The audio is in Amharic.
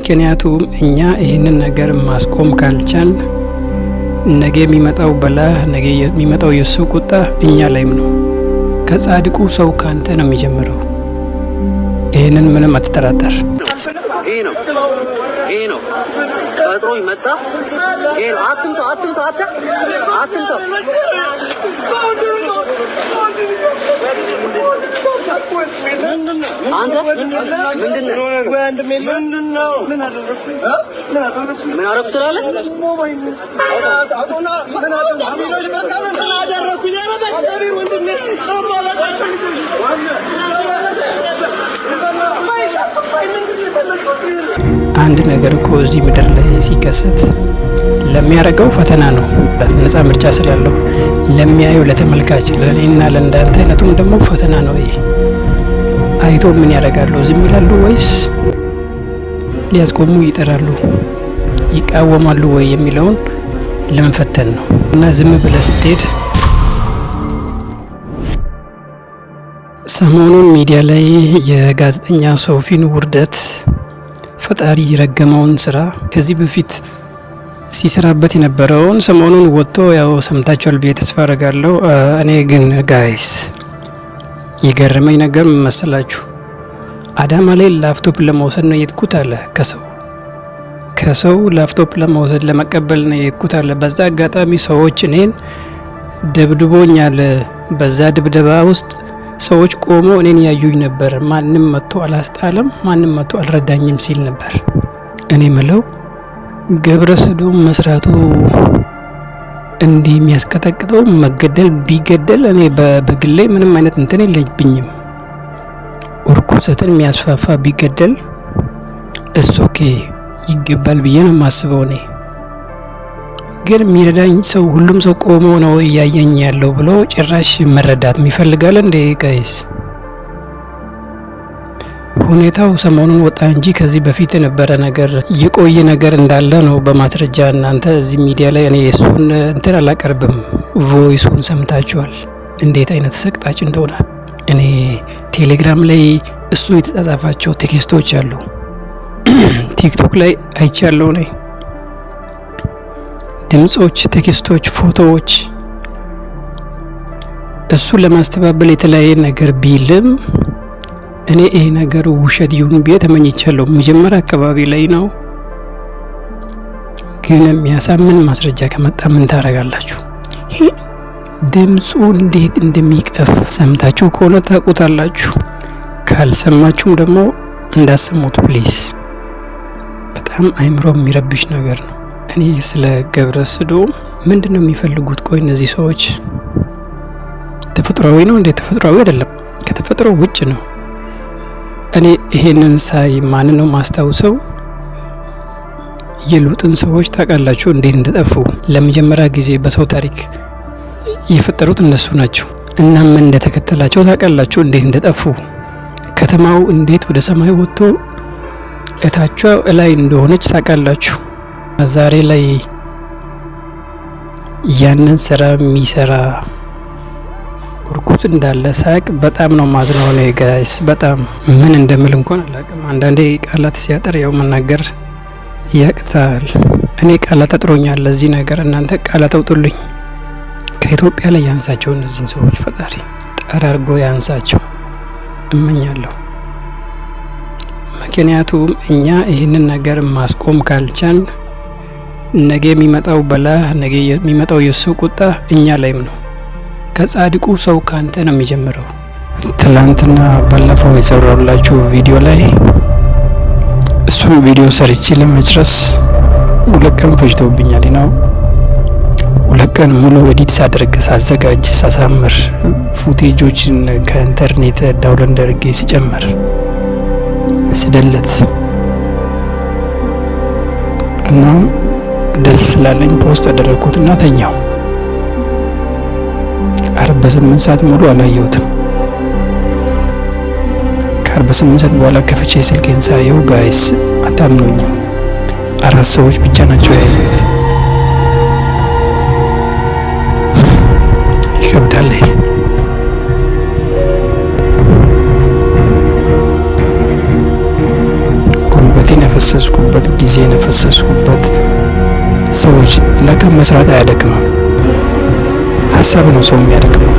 ምክንያቱም እኛ ይህንን ነገር ማስቆም ካልቻል ነገ የሚመጣው በላ፣ ነገ የሚመጣው የእሱ ቁጣ እኛ ላይም ነው። ከጻድቁ ሰው ካንተ ነው የሚጀምረው። ይህንን ምንም አትጠራጠር። ይሄ ነው፣ ይሄ ነው ቀጥሮኝ መጣ። ይሄ ነው። አትምታው፣ አትምታው፣ አታ አትምታው። አንተ ምንድን ነው? ምን አደረኩ ትላለህ? አንድ ነገር እኮ እዚህ ምድር ላይ ሲከሰት ለሚያደርገው ፈተና ነው፣ ነፃ ምርጫ ስላለው ለሚያየው ለተመልካች፣ ለእኔና ለእንዳንተ አይነቱም ደግሞ ፈተና ነው። ይሄ አይቶ ምን ያደርጋሉ? ዝም ይላሉ ወይስ ሊያስቆሙ ይጠራሉ፣ ይቃወማሉ ወይ የሚለውን ለመፈተን ነው። እና ዝም ብለህ ስትሄድ ሰሞኑን ሚዲያ ላይ የጋዜጠኛ ሶፊን ውርደት፣ ፈጣሪ የረገመውን ስራ፣ ከዚህ በፊት ሲሰራበት የነበረውን ሰሞኑን ወጥቶ ያው ሰምታችኋል ብዬ ተስፋ አደርጋለሁ። እኔ ግን guys የገረመኝ ነገር ምን መሰላችሁ? አዳማ ላይ ላፕቶፕ ለመውሰድ ነው የሄድኩት አለ። ከሰው ላፕቶፕ ለመውሰድ፣ ለመቀበል ነው የሄድኩት አለ። በዛ አጋጣሚ ሰዎች እኔን ደብድቦኛል። በዛ ድብደባ ውስጥ ሰዎች ቆሞ እኔን ያዩኝ ነበር። ማንም መጥቶ አላስጣለም፣ ማንም መጥቶ አልረዳኝም ሲል ነበር። እኔ ምለው ግብረ ሰዶም መስራቱ እንዲህ የሚያስቀጠቅጠው መገደል ቢገደል እኔ በግሌ ምንም አይነት እንትን የለብኝም። እርኩሰትን የሚያስፋፋ ቢገደል እሱ okay ይገባል ብዬ ነው የማስበው። እኔ ግን የሚረዳኝ ሰው፣ ሁሉም ሰው ቆሞ ነው እያየኝ ያለው ብሎ ጭራሽ መረዳት ይፈልጋል እንዴ guys? ሁኔታው ሰሞኑን ወጣ እንጂ ከዚህ በፊት የነበረ ነገር፣ የቆየ ነገር እንዳለ ነው በማስረጃ። እናንተ እዚህ ሚዲያ ላይ እኔ የእሱን እንትን አላቀርብም። Voice ኡን ሰምታችኋል እንዴት አይነት ሰቅጣጭ እንደሆነ። እኔ ቴሌግራም ላይ እሱ የተጻጻፋቸው text ኦች አሉ። ቲክቶክ ላይ አይቻለሁ እኔ ድምጾች፣ text ኦች፣ ፎቶዎች እሱ ለማስተባበል የተለያየ ነገር ቢልም እኔ ይሄ ነገር ውሸት ይሁን ብዬ ተመኝቻለሁ። መጀመሪያ አካባቢ ላይ ነው። ግን የሚያሳምን ማስረጃ ከመጣ ምን ታደርጋላችሁ? ይሄ ድምፁ እንዴት እንደሚቀፍ ሰምታችሁ ከሆነ ታውቁታላችሁ። ካልሰማችሁም ደግሞ እንዳሰሙት please። በጣም አይምሮ የሚረብሽ ነገር ነው። እኔ ስለ ግብረ ሰዶም ምንድን ነው የሚፈልጉት? ቆይ እነዚህ ሰዎች ተፈጥሯዊ ነው እንዴ? ተፈጥሯዊ አይደለም፣ ከተፈጥሮ ውጭ ነው። እኔ ይሄንን ሳይ ማን ነው ማስታውሰው? የሉጥን ሰዎች ታውቃላችሁ እንዴት እንደጠፉ። ለመጀመሪያ ጊዜ በሰው ታሪክ የፈጠሩት እነሱ ናቸው። እና ምን እንደተከተላቸው ታውቃላችሁ እንዴት እንደጠፉ። ከተማው እንዴት ወደ ሰማይ ወጥቶ እታቿ እላይ እንደሆነች ታውቃላችሁ። ዛሬ ላይ ያንን ስራ የሚሰራ እርኩስ እንዳለ ሳቅ በጣም ነው ማዝነው ነው guys። በጣም ምን እንደምል እንኳን አላውቅም። አንዳንዴ ቃላት ሲያጠር ያው መናገር ያቅታል። እኔ ቃላት አጥሮኛል ለዚህ ነገር፣ እናንተ ቃላት አውጡልኝ። ከኢትዮጵያ ላይ ያንሳቸው እነዚህን ሰዎች ፈጣሪ ጠራርጎ ያንሳቸው እመኛለሁ። ምክንያቱም እኛ ይህንን ነገር ማስቆም ካልቻል ነገ የሚመጣው በላ፣ ነገ የሚመጣው የእሱ ቁጣ እኛ ላይም ነው። ከጻድቁ ሰው ካንተ ነው የሚጀምረው። ትላንትና ባለፈው የሰራሁላችሁ ቪዲዮ ላይ እሱን ቪዲዮ ሰርቼ ለመጨረስ 2 ቀን ፈጅቶብኛል ነው። 2 ቀን ሙሉ edit ሳደርግ፣ ሳዘጋጅ፣ ሳሳምር፣ footage ኦችን ከኢንተርኔት download አድርጌ ሲጨምር፣ ስደለት እና ደስ ስላለኝ post አደረግኩት እና ተኛው። 48 ሰዓት ሙሉ አላየሁትም። ከ48 ሰዓት በኋላ ከፍቼ ስልኬን ሳየው guys አታምኑኝም፣ አራት ሰዎች ብቻ ናቸው ያዩት። ይከብዳል። ጉልበቴን ያፈ አፈሰስኩበት፣ ጊዜን አፈሰስኩበት። ሰዎች ለካ መስራት አያደክምም፣ ሀሳብ ነው ሰው የሚያደክመው።